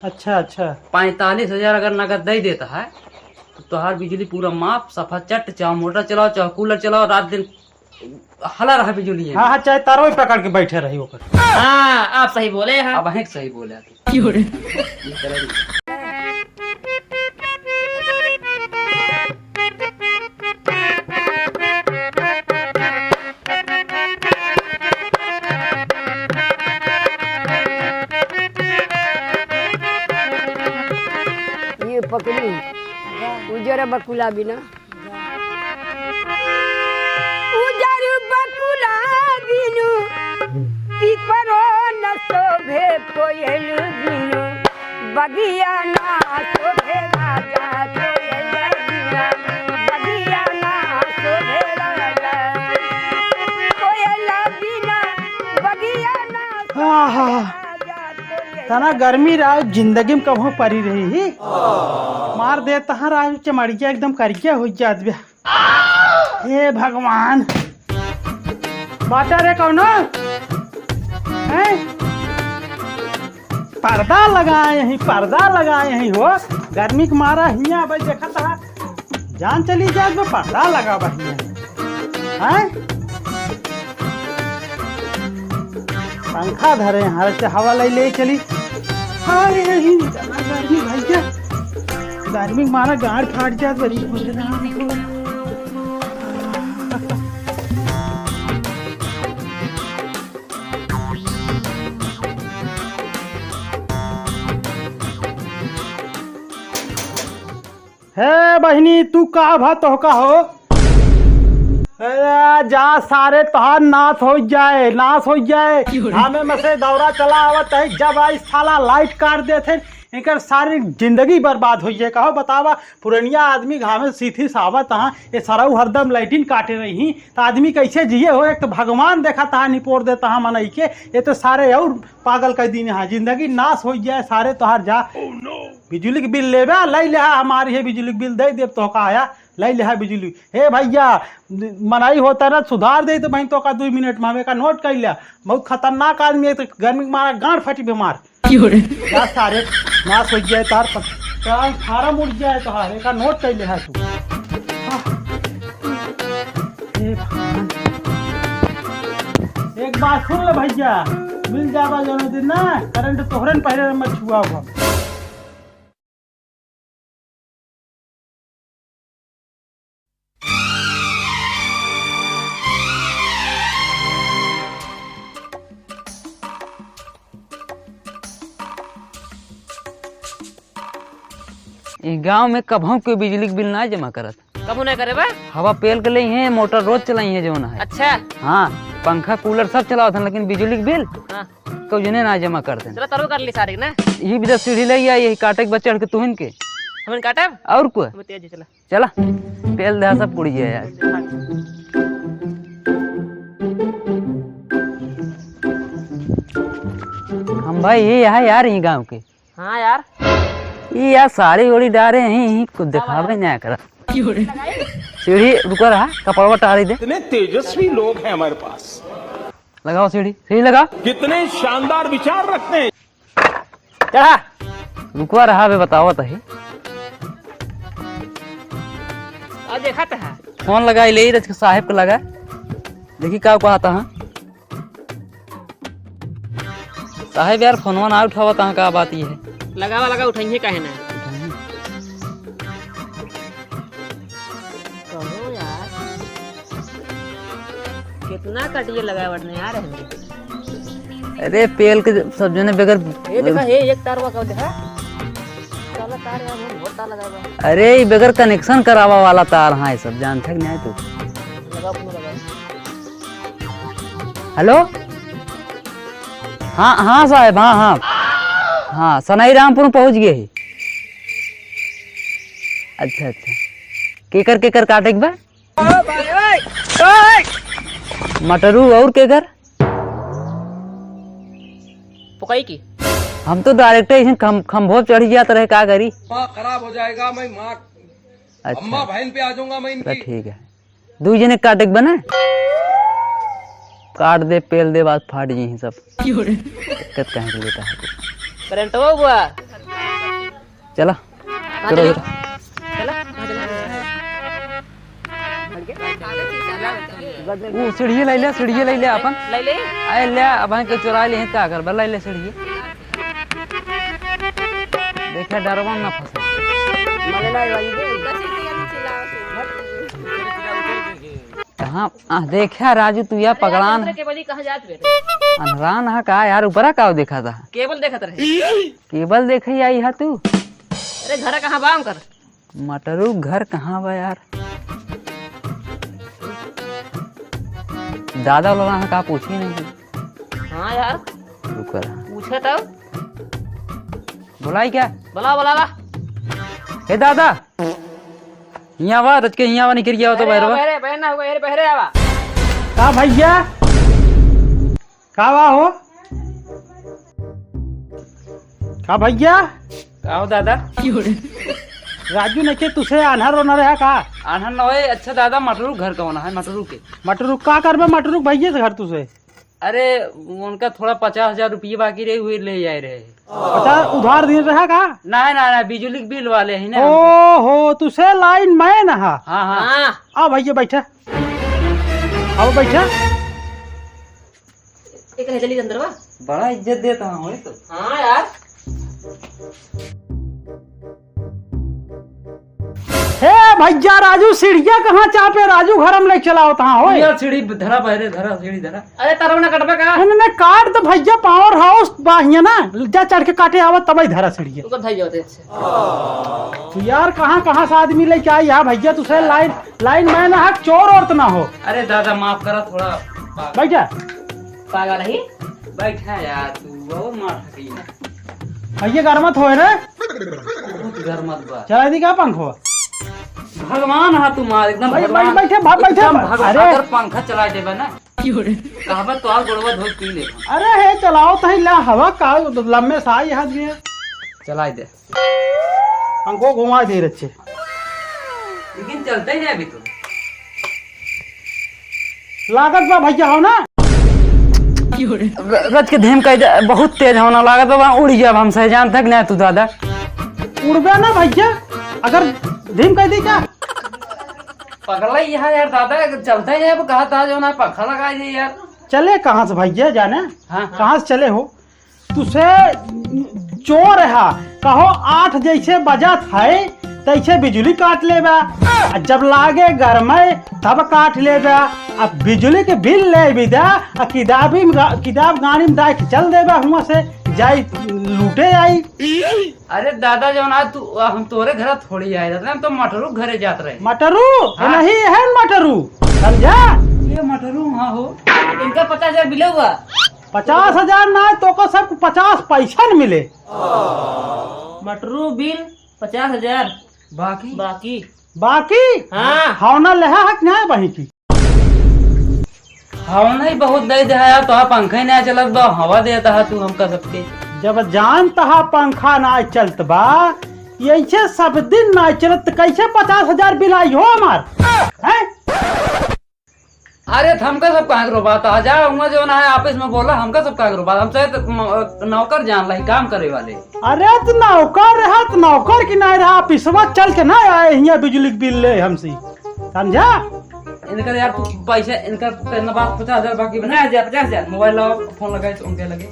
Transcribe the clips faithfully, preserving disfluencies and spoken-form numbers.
अच्छा, अच्छा। पैंतालीस हजार अगर नगद दे देता है, तो तोहार बिजली पूरा माफ, सफा चट, चाहे मोटर चलाओ, चाहे कूलर चलाओ, रात दिन हला रहा बिजली है। हाँ, हाँ, चाहे तारो ही पकड़ के बैठे रही ओकर। हाँ, आप सही बोले हैं। अब अहें सही बोले हैं। क्यों रे? ये तरह की ये पकड़ी, उजर बकुला बिना। उजर बकुला बिनु, पीपरो न शोभे कोयल बिनु। बगिया ना शोभे राजा कोयल बिना, बगिया ना शोभे राजा कोयल बिना, बगिया ना शोभे आहा। राजा कोयल। तना गर्मी राज जिंदगी में कबहूँ परी रही ही। मार देत तहाँ राज चमड़िया एकदम करिया होइ जात बे। हे भगवान, बाटा रे कौनो? हैं? पर्दा लगाए ही, पर्दा लगाए ही हो। गर्मी के मारा हियाँ भाई देखत हा, जान चली जाए तो पर्दा लगावा हियाँ। हैं? पंखा धरे हैं, हवा ले ले चली। अरे, यही गर्मी भैया, गर्मी के मारा गाड़ फाट जात बड़ी। हे बहिनी, तू का भा तोहका हो? अरे जा सारे, तोहार नाश होइ जाए, नाश होइ जाए। हमें में से दौरा चला आवत है, जब आई साला लाइट काट देत है, एकर सारी जिंदगी बर्बाद होइ जाए। कहो बतावा, पुरनिया आदमी घामे सीथी सावत हाँ, ये सरऊ हरदम लाइटिन काटे रही, तो आदमी कैसे जिए हो? एक तो भगवान देखा तहा निपोर देता हाँ मनई के, ये तो सारे और पागल कर दीन हाँ, जिंदगी नाश होइ जाए सारे तोहार जा। बिजुली के बिल लेबे, लै लेहा, हमारी है बिजुली के बिल दे देब तोहका आया, लै लेहा बिजुली। हे भैया, मनई होता ना सुधार दे तो बहिन तोहका दुइ मिनट में हमें का नोट कर लिया। बहुत खतरनाक आदमी है, तो गर्मी के मारा गांड फटी बीमार। क्यों रे? जा सारे, नाश होइ जाए तार पर, ट्रांसफार्मर उड़ जाए तोहार, एका नोट कर लेहा तू। आह। हे भगवान। एक बात सुन ले भैया, मिल जाबा जौने दिन ना, करंट तोहरे न पहले नंबर छुआ हुआ। ई गांव में कबहूँ कोई बिजली के बिल ना जमा करत। कबहूँ ना करे बा? हवा पेल के लेइहैं, मोटर रोज चलाइहैं जौन है। अच्छा। हाँ, पंखा कूलर सब चलावत हैं, लेकिन बिजली के बिल हाँ। कौजने ना जमा करत हैं। चला, तारो काट ली सारे ना। यही बिदा सीढ़ी ले आई, यही काटे के बा चढ़ के तुहिन के। हमन काटब? और को? हम तेज चला। चला, पेल दे सब पुड़िया यार। हम भाई ये यहाँ यार, यही गांव के। हाँ यार। ये यार साड़ी ओड़ी डारे हैं, यही कुछ दिखावे ना करा। सीढ़ी रुका रहा, कपड़वा टारी दे। इतने तेजस्वी लोग हैं हमारे पास। लगाओ सीढ़ी, सीढ़ी लगाओ। कितने शानदार विचार रखते हैं। चढ़ा। रुकवा रहा बे, बतावत ही। आ देखत है। फोन लगाई ले रच के साहेब के लगा। देखी का कहत है। साहेब यार फोनवा ना उठावत है, का बात ये है? लगावा लगा, उठाइए काहे ना। कहो यार, कितना कटिए लगावट नहीं आ रहे हैं। अरे पेल के सब जने बगैर ए, देखा, हे, एक तार हुआ, कहो, देखा। साला तार यार, बहुत, बहुत तार लगा हुआ है। अरे, ई बगैर connection करावा वाला तार, हाँ, ये सब जानत है कि नहीं तू? लगा, अपना लगा। Hello? हाँ, हाँ साहेब, हाँ, हाँ। हाँ, सनई रामपुर में पहुँच गए ही। अच्छा, अच्छा। केकर, केकर काटे के बा? मटरू और के घर? पुकई की। हम तो direct ऐसे खम-, खंभो चढ़ जात रहे, का करी? दिमाग खराब हो जाएगा, मैं माँ, अच्छा। अम्मा बहन पे आ जाऊंगा मैं इनकी। ठीक है, दू जने काटे के बना, काट दे, पेल दे, बात फाट जी सब। दिक्कत कहाँ के लेता है? करंटवा हुआ। चला। कहाँ चलो, चलो? चलो। चला, कहाँ चला? वो सीढ़ी ले ले, सीढ़ी ले ले अपन। ले ले। अरे ले, अब के चुरा ले, का करबे, ले ले सीढ़ी। देखे, डरवा ना फंसे। मने ना भाई। कहाँ, आ, देखा राजू, तू या पगलान। दूसरे के बली कहाँ जात बेटे? अनरान हा का यार, ऊपरा का देखा था? केबल देखत रहे। केबल देखे आई हा तू? अरे घर कहाँ बा उनकर? मटरू घर कहाँ बा यार? दादा वाला हा का पूछी नहीं। हाँ यार। रुक रहा। पूछे तब। बुलाई क्या? बुला, बुला, बुला। हे दादा, हियाँ आवा, रच के हियाँ आवा, निकल गया हो तो बहरे, बहरवा। बहरे, बहरे ना हुआ, बहरे, बहरे आवा। का भैया? का बा हो? का भैया? का हो दादा? राजू नइखे, तुसे आन्हर ओन्हर है का? आन्हर न होए। अच्छा दादा, मटरू घर कौन है? मटरू के? मटरू का करबे, मटरू भैया से घर तुसे? अरे, उनका थोड़ा पचास हजार रुपये बाकी रहे, हुए ले जाए रहे। पचास उधार दिन रहा का? नहीं, नहीं, नहीं, बिजली के बिल वाले ही ना। ओ हो, तुसे लाइन मैन हा। हाँ, हाँ। हाँ। आओ भैया, बैठा। आओ, बैठा। एक नहीं चली अंदर बा। बड़ा इज्जत देता हूँ, वही तो। हाँ यार। हे भैया राजू, सीढ़िया कहाँ चापे राजू, घर में ले चलाओ तहाँ होए। यार सीढ़ी धरा, पहले धरा, सीढ़ी धरा। अरे तरवना कटबे का? इन्होंने काट दे भैया, पावर हाउस बाहिया ना, जा चढ़ के काटे आवत तबई धरा सीढ़िया। तू कब धई जाते अच्छे? तू यार कहाँ कहाँ से आदमी लेके आई है भैया, तुसे लाइन, लाइन मैन हक चोर और तो ना हो। अरे दादा माफ करा थोड़ा। बैठा। पागल है? बैठा यार तू, वो मार सकी ना। भैया गरमत होए रे। बहुत गरमत बा। चला दी का पंखो? भगवान हा तू मार, एकदम भाई, भगवान। भाई, बैठे, भाई, बैठे। एकदम भगवान। अरे। अगर पंखा चला देबे ना, कहबे तो और गोड़वा धोई पी ले। अरे हे, चलाओ तही ला, हवा का लम्बे सा आई हाथ में। चलाई दे। हमको घुमा दे रच्चे। लेकिन चलते ही नहीं अभी तो। लागत बा भैया हो ना? र-, रच के धीम कह दे, बहुत तेज होना लागत बा, उड़ जाब हमसे, जान तक नहीं तू दादा। उड़बे ना भैया, अगर धीम कह दी क्या? पगला ही है यार दादा, चलते ही अब कहा था जो ना पंखा लगा दे यार। चले कहाँ से भैया जाने? हाँ, हाँ। कहाँ से चले हो? तुसे चोर है, कहो आठ जैसे बजत है, तैसे बिजुली काट लेबा। आ जब लागे गरमे, तब काट लेबा। अब बिजुली के बिल ले भी दा, आ किताबी में गा-, किताब गाड़ी में डाल के चल देबा, हुआं से जाई लूटे आई। अरे दादा, जौन आज तू, हम तोरे घर थोड़ी आए रहते, हम तो मटरू घरे जात रहे। मटरू? हाँ। नहीं है मटरू, समझा? ये मटरू हाँ हो। इनका पचास हजार बिल हुआ। पचास हजार ना, तोको सब पचास पैसा न मिले। मटरू बिल पचास हजार। बाकी? बाकी। बाकी? हाँ। हवना लेहा हक ना बही की? हवा नहीं बहुत दे दे यार, तो पंखा ही ना चलत बा, हवा देता है तू हमका सबके। जब जान तहा पंखा ना चलत बा, ऐसे सब दिन ना चलत, तो कैसे पचास हजार बिल आई हो हमार? हैं? अरे, त हमका सब कहाँ के रोबा? त जा, हुआं जौन है, office में बोला, हमका सब कहाँ के रोबा? हम चाहे त म-, नौकर जान लाई, काम करे वाले। अरे, त नौकर रहा, त नौकर की नहीं रहा, office में चल के ना आए, हियां बिजली के बिल ले हमसे, समझा? इनकर यार, तू पैसा, इनकर इतना बात, पचास हजार बाकी बना। पचास हजार, पचास हजार। Mobile लाओ, phone लगाए तो उनके लगे।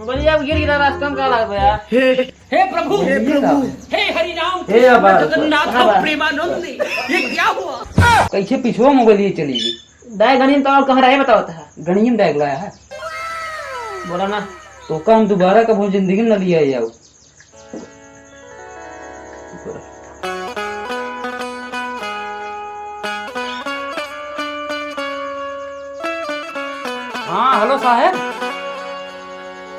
Mobile अब गिर गिरा, रास्ता में का लागबा यार? हे प्रभु, हे प्रभु, हे हरि राम, हे कृष्ण बाबा। जगन्नाथ, हाँ बाबा। प्रेमानंद, ये क्या हुआ? कैसे पिछुआ mobile ये चली गई? दाई गणिम तो और कहाँ रहे बताओ तो। गणिम दाई बुलाया है। बोला ना। तो का हम दोबारा कबो जिंदगी में न लिया जाओ। हाँ, hello साहेब,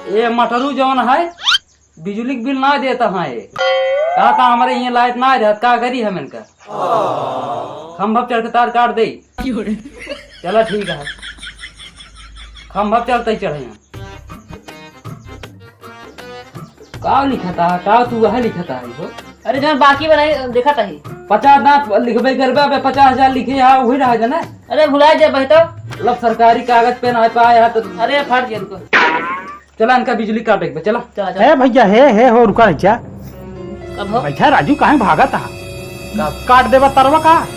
ये मटरू जौन है, बिजुली के बिल ना देता है। कहा था हमारे यहाँ light ना रहत, का करी हम इनका? खंभा पे चढ़ के तार काट दे। चला ठीक है, खंभा पे चढ़ते ही चढ़े हैं। का लिखता है, का तू वह लिखता है हो? अरे जौन बाकी बनाई देखा तही। पचास ना लिखबे करबे, अबे पचास हजार लिखे है, वही रह जाना। अरे भुला जा बहतो। मतलब सरकारी कागज पे ना पाए है तो। अरे फाट गया इनको। चला इनका बिजुली काटे के बा, चला। चला, चला। हे भैया, हे, हे, हो, रुका, रुका। कब हो? बैठा राजू, काहे भागत हा? कब? काट देबा तरवा का?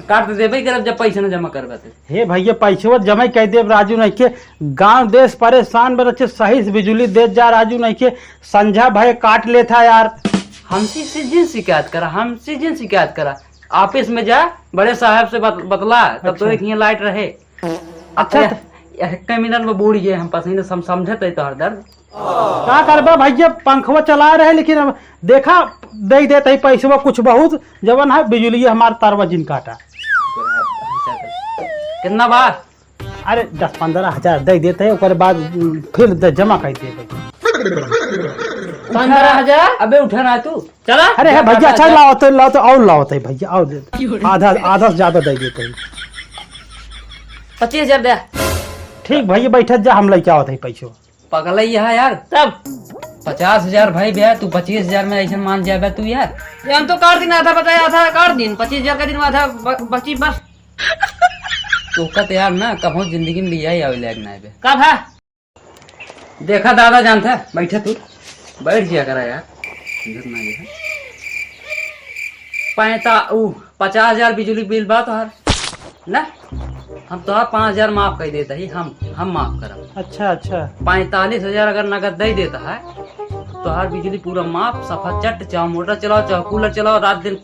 काट तो देबे करब, जब पैसा न जमा करबा ते। हे भैया, पैसवा जमा कइ देब राजू, नहीं के गांव देश परेशान बा, रचे सही से बिजुली देत जा राजू, नहीं के संझा भय काट लेत हा यार। हमसे से जिन शिकायत करा, हमसे जिन शिकायत करा, office में जा, बड़े साहब से बत-, बतला, तब तो अच्छा। एक हियाँ light रहे। अच्छा, अरे, त- एक मिनट में बूड़ गए हम, पसीने से हम समझत है तोहर दर्द। का करबा भैया, पंखवा चला रहे, लेकिन अब देखा, दे देत है पैसवा कुछ बहुत, जवन है बिजुली हमार तरवा जिन काटा। कितना बा? अरे, दस पन्द्रह हजार दे देत है, ओकर बाद, उम, फिर द-, जमा कर देबे। पन्द्रह हजार? अबे उठा ना तू। चला। अरे, है भैया, अच्छा, लाओ तो, लाओ तो, और लाओ तो भैया, और दे। आधा, आधा से ज्यादा दे देते हैं। पच्चीस हजार दे। ठीक भैया, बैठत जा, हम लेके आवत है पैसो। पगलई है यार। तब? पचास हजार भाई भैया, तू पच्चीस हजार में ऐसे मान जाबे तू यार। ये हम तो काट दिन आधा बताया, आधा काट दिन, पच्चीस हजार का दिन आधा ब-, बची बस। तोका तो यार ना, कहो जिंदगी में लिया ही आवे लायक ना है बे। कब है? देखा दादा जानता है, बैठे तू, बैठ जिया करा यार, इधर ना ये। पैंता-, ऊ, पचास हजार बिजली बिल बा तोहार, ना? हम तोहार पाँच हजार माफ कर देता ही, हम, हम माफ करब। अच्छा, अच्छा। पैंतालीस हजार अगर नगद दे देता है, तोहार बिजली पूरा माफ, सफा चट, चाहे मोटर चलाओ, चाहे कूलर चलाओ, रात दिन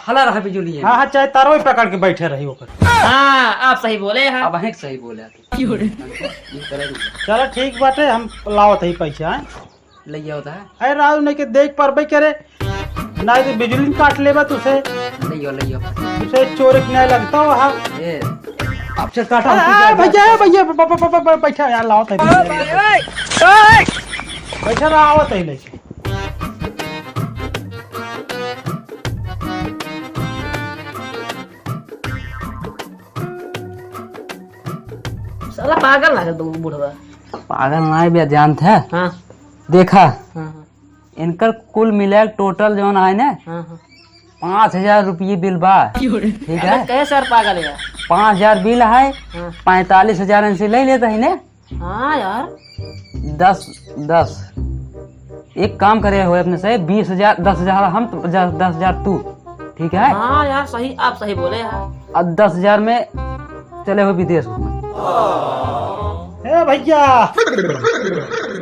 हला रहा बिजुली है। हाँ, हाँ, चाहे तारो ही पकड़ के बैठे रही ओकर। हाँ, आप सही बोले हैं। अब अहें सही बोले हैं। क्यों रे? ये करे नहीं। चलो ठीक बाटे, हम लावत ही पैसा, हैं? ले आओ ता। अरे राजू नहीं के देख परबे करे, ना तो बिजुली काट लेबा तुसे। ले आओ, ले आओ। तुसे चोर के न्याय लगता हो, हाँ। ए, अब से काटा अरे, हम तुझे भैया, भैया, ब-, ब-, ब-, ब-, बैठा यार, लावत है। बैठा रहा, आवत है नहीं। साला पागल लागत बा उ बुढ़वा। पागल नाहीं बे, जानत है? हाँ। देखा, हाँ, हाँ। इनकर कुल मिला के total जौन आए ना, हाँ, हाँ। पाँच हजार रुपये बिल बा। ठीक है? अबे कहे सर पागल है यार। पाँच हजार बिल है, हाँ। पैंतालीस हजार इनसे ले लेता ही ने। हाँ यार। दस, दस। एक काम करे हो अपने से, बीस हजार, दस हजार हम, दस हजार तू, ठीक है? हाँ यार, सही, आप सही बोले यार। अब दस हजार में चले हो विदेश घूमे। ए भैया।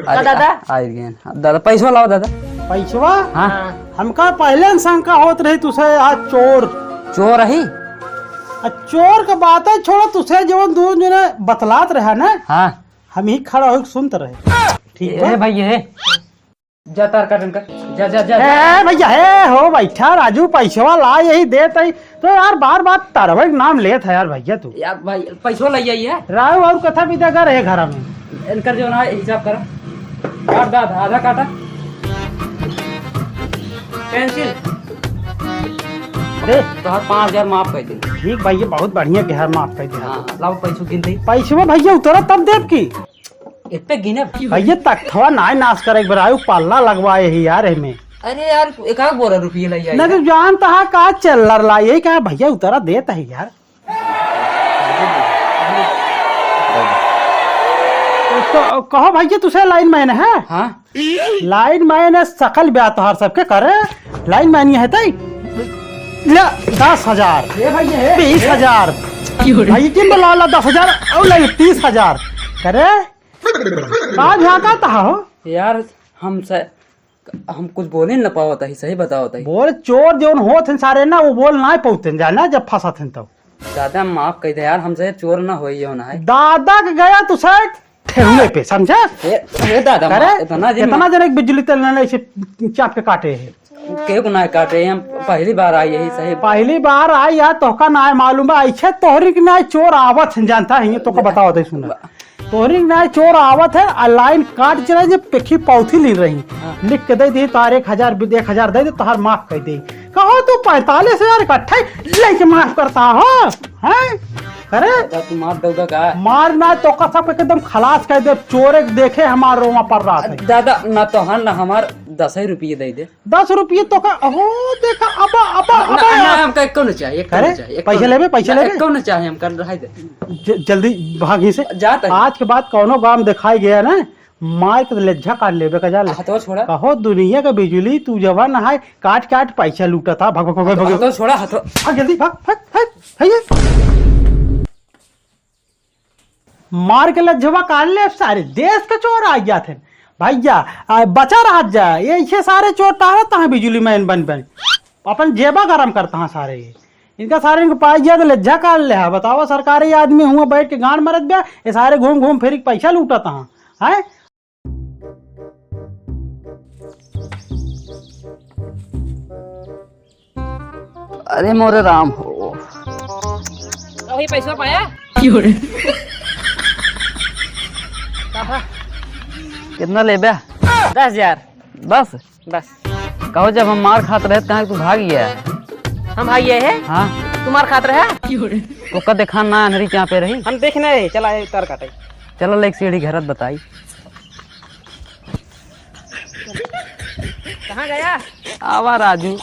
अरे, दादा? आ, आ गए। दादा, पैसवा लाओ दादा। पैसवा? हाँ। हाँ। हमका पहले न शंका होत रही तुसे आज चोर। चोर रही? आ चोर के बात है, छोड़ा, तुसे जवन दो जने बतलात रहा ना, हाँ। हम ही खड़ा होके सुनत रहे। ठीक ए बा? भाई, ये जा तार काटन का, जा, जा, जा, जा। ए भैया, हे हो बैठा राजू, पैसवा ला, यही देत है। तो यार, बार बार तरवे के नाम लेत है यार भैया तू। यार भाई, पैसवा ले आई है। राजू और कथा विदा कर है घर में। इनकर जो ना हिसाब करा, काट दा, आधा काटा। Cancel। दे। तोहार पाँच हजार माफ कर दे। ठीक भैया, बहुत बढ़िया बिहार माफ कर दे। हाँ, लाओ पैसो गिन दे। पैसवा भैया उतरा तब देब की। इतने गिने? भैया तख्तवा नाय नाश करे, एक बार आयु पल्ला लगवाए ही यार एमे। अरे यार, एक आध बोरा रुपये ले आई ना है। तो जानता है का चिल्लर लाई है, का भैया उतरा देत है यार। तो कहो भैया, तुसे lineman है? हाँ। Lineman है, सकल ब्याह तोहार सबके करे। Lineman ये है तई? ले, दस हजार। ए भैया, ए, बीस हजार। ए। भाई, किन बोला ला दस हजार? और ले, तीस हजार। करे? का झांका तहा हो? यार, हम से हम कुछ बोले न पावत ही, सही बतावत ही। बोल, चोर जौन होत हैं सारे ना, वो बोल ना पावत हैं, जाना, जब फंसत हैं तब। दादा, माफ कर दे यार, हमसे चोर ना होई, यो ना है। दादा के गया तू साइड ठेहुए पे, समझा? ए, ए दादा, अरे, माफ, इतना दिन इतना माफ। जने के बिजली तेल ना इसे चाप के काटे है। केहू को ना काटे, हम पहली बार आई यही सही। पहली बार आई यार, तोहका ना मालूम बा, ऐसे तोहरी के ना चोर आवत हैं, जानता है, ये तोहका बतावत ही, सुना। तोहरी ना चोर आवत है, आ line काट चला जे पेखी पौथी ली रही। हाँ। लिख के दे दी, तार एक हजार बि-, एक हजार दे दे, तोहार माफ कर दे। कहो तू पैंतालीस हजार इकट्ठे लेके माफ करता हो, हैं? अरे? दादा, तू मार दोगा का? मार ना, तोहका सबके एकदम खलास कर दे, चोर एक देखे हमार रोमा पर रात है। दादा, ना तोहार ना हमार, दस ही रुपये दे दे। दस रुपये तोहका, अहो, देखा, अबा, अबा, ना, अबा ना, यार। हमका एको न चाहिए, एको अरे, न चाहिए, एको पैसा न लेबे, पैसा ना, लेबे? एको न चाहिए, हमका रहे दे। ज-, जल्दी भाग यहीं से। जाता है। आज के बाद कौनो गांव दिखाई गया ना, मार के लज्जा काट लेबे का जाल। हथवा छोड़ा। कहो दुनिया का बिजुली, तू जवान है, काट काट पैसा लूटा था। भाग, भाग, भाग, भाग, भाग। हथवा छोड़ा, हथवा। भाग जल्दी, भाग, भाग, भाग, भाग ये। मार के लज्जवा काट ले, सारे देश के चोर आ गया थे। भैया, आ, बचा रहा जा, ये ऐसे सारे चोर तारा तहाँ बिजुली मैन बन बन। अपन जेबा गरम करता हाँ सारे ये। इनका सारे इनको पाई गया तो लज्जा काट ले है। बताओ, सरकारी आदमी हुआ बैठ के गांड मरत बे, ये सारे घूम घूम फिर के पैसा लूटता हाँ, हैं? अरे मोरे राम हो। वही पैसा पाया? कितना लेबे? दस हजार। बस? बस। कहो, जब हम मार खात रहे, तो कहाँ तू भाग गया? हम भाग गए हैं? हाँ। तू मार खात रहे? तो का देखा ना, अनरी क्या पे रही? हम देखने रहे, चला, ये तार काटे। चलो, ले एक सीढ़ी घरत बताई। कहाँ गया? आवा राजू।